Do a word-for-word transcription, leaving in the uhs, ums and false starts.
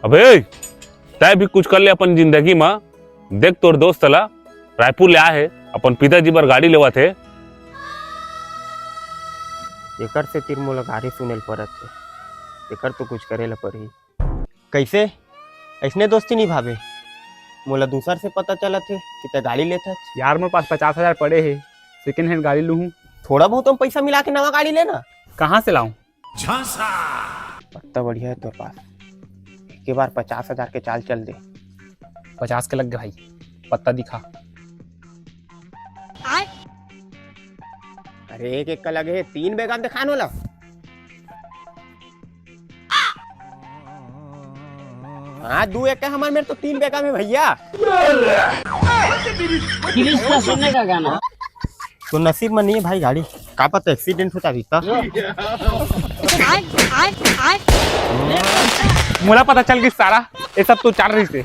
अबे, तैं भी कुछ कर ले अपन जिंदगी म। देख, तोर दोस्त ला रायपुर ले आए हे, अपन पिताजी बर गाड़ी लेवत हे। एकर सेती मोला गाड़ी सुने ल परत हे, एकर तो कुछ करे ल परही। कैसे? ऐसने दोस्ती निभावे? मोला दूसर से पता चलत हे कि तैं गाड़ी लेत हस। यार, मोर पास पचास हजार पड़े हे, सेकंड हैंड गाड़ी लूहूं। थोड़ा बहुत हम पैसा मिला के नवा गाड़ी लेना। कहाँ से लाऊं? झांसा। पत्ता बढ़िया है तोर पास, एक बार पचास हजार के चाल चल दे। पचास के लग गए भाई, पत्ता दिखा। अरे, एक एक का लगे हे, तीन बेगा में दिखान वाला। हाँ, दू एक का हमार मेर तो तीन बेगा में भैया। पुलिस का सुनने का गाना। तो नसीब में नहीं है भाई गाड़ी, का पता एक्सीडेंट होता भी तो। मोला पता चल गई सारा, ये सब तो चाल रही से।